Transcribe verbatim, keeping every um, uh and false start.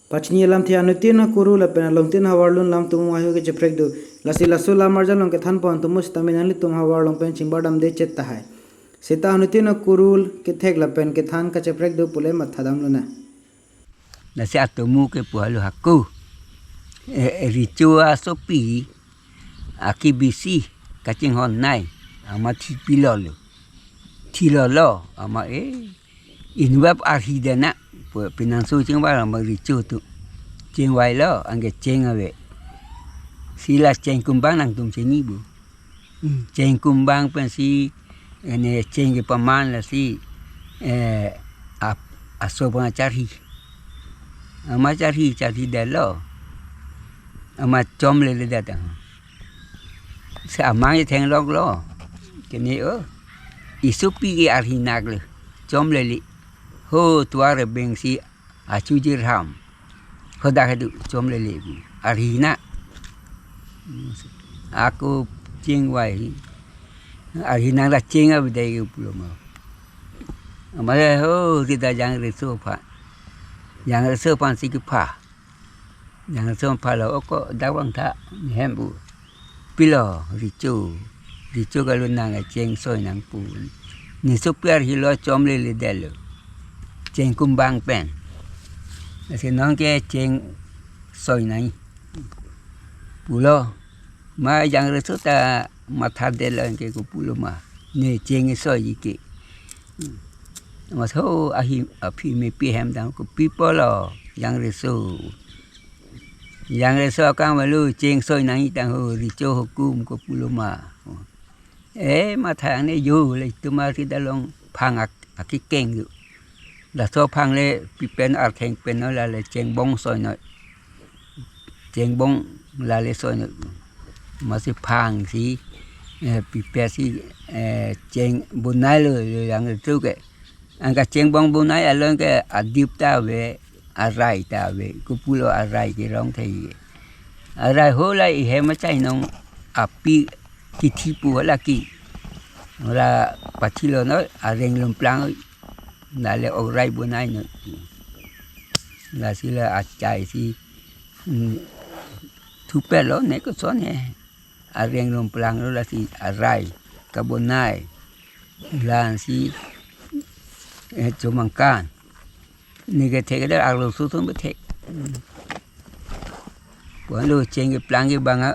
Pachini alamthe: Anutin akuru lapen alongtin ahavar lun alam tumung ahu kecheprek do. Lasi laso alam arjan along kethan pon atum sitame nanglitum ahavar along pen chingbardamde chet tahai. Seta anutin akuru kethek lapen kethan kacheprek do pule mathadam lonang. Lasi atomo ke puhalo hako. E, e, richo asopi akibisi kachinghon nai, amat thipilolo. Thilolo, amat, eh, inwap arhi dena, pu-, pinangso chingwai amat richo atum. Chingwailo, anke cheng ave. Si la cheng kumbang nangtum chini bu. Hmm. Cheng kumbang pensi, ene cheng kepaman lasi, eh, ap-, aso pang charhi. Amat charhi, charhi detlo. Amat chomleledet ang. Si amang itheng loklo. Kene o. Isopi ke arhi naklo. Chomlele. Ho tuar bengsi achu jirham. Hodak hedu chomlele bu. Arhi na. Ako chingwai. Arhi nang la cheng abdai ke pulo ma. Amare ho rida jangreso aphan. Jangreso aphansi kepha. Jangreso aphan lo oko dawang tha hem bu. Pilo richo. Richo kalun nang cheng soi nang pu. Nesopi arhilo chomleledetlo. Cheng kumbang pen. Lasi nonke cheng soi nang pulo. Ma jangreso ta mathadetlo anke kopulo ma. Ne cheng soi ji ke. Amat ho ahi aphi mepi hem dam kopi pulo jangreso. Jangreso akam valu cheng soi nang itang ho richo hukum kopulo ma. Eh, mathang ne jo le tuma si dalong phang ak-, akikeng jo. Laso phang le pipen artheng pen no la le chengbong soi no. Chengbong la le soi no. Amatsi phang si, eh, pipe si, eh, cheng bonai lo, lo jangreso ke. Anke chengbong bonai along ke adip ta ave, arai ta ave, kopulo arai kerong thei. Arai ho la ihem achai nong api kithi pu la ki. La pathilo no areng lumplang la le orai bonai no. Lasi la achai si, hmm, thupetlo ne koson he. Areng lumplang lo lasi arai kabonai. Lansi, eh, chomangkan. Ne kethek da arloso atum kethek. Pulo cheng keplang ke bang a,